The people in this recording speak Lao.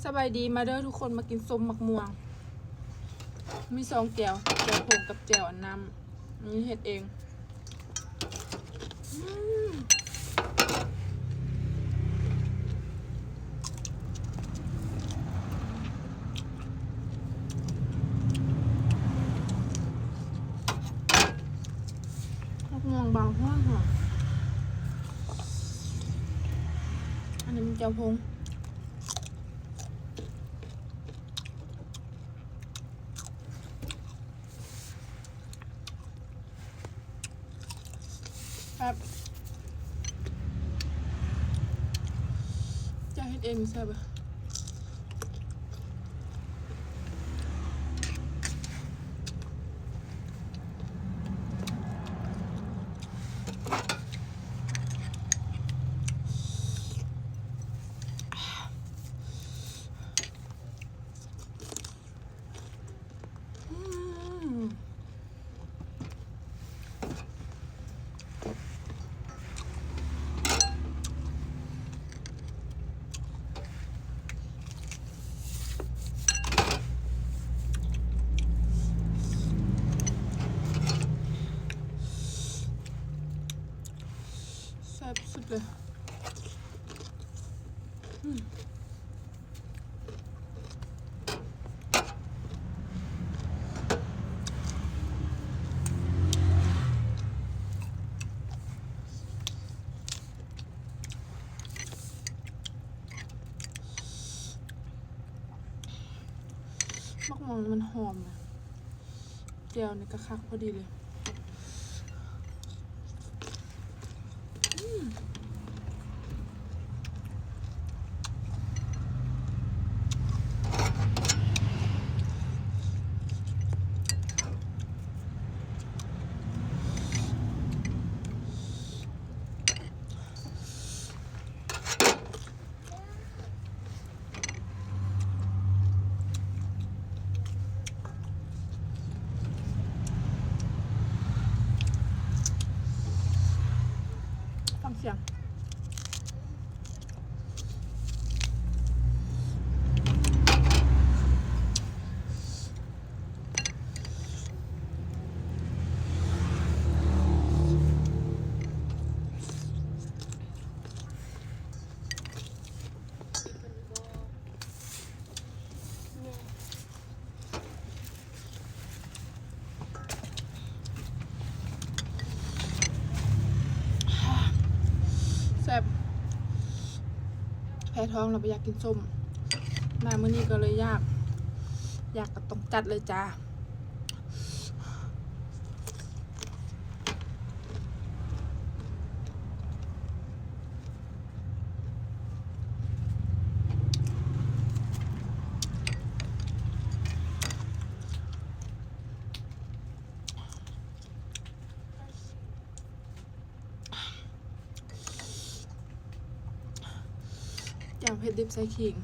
ສະບາຍດີ ມາເດີທຸກຄົນ ມາກິນສົ້ມໝາກມ່ວງ ມີສອງແຈ່ວ ແຈ່ວຜົງກັບແຈ່ວອັນນ້ຳ ອັນນີ້ເຮັດເອງ. ອືມ ໝາກມ່ວງບາງແຮງຫອມ. ອັນນີ້ມັນແຈ່ວຜົງ. ແຊບ. ເຈົ້າເຮັດເອງແຊບ. ແຊບສຸດເລີຍ. ອືມ ໝາກມ່ວງນີ້ມັນຫອມນະ. ແຈ່ວນີ້ກະຄັກພໍດີເລີຍ. ອືມ ຟັງສຽງ. ແຊບ ແພ້ທ້ອງແລ້ວບໍ່ຢາກກິນສົ້ມ ມາມື້ນີ້ກໍເລີຍຢາກ ຢາກກໍຕ້ອງຈັດເລີຍຈ້າ. ແຈ່ວເຜັດດິບໃສ່ຂີງ.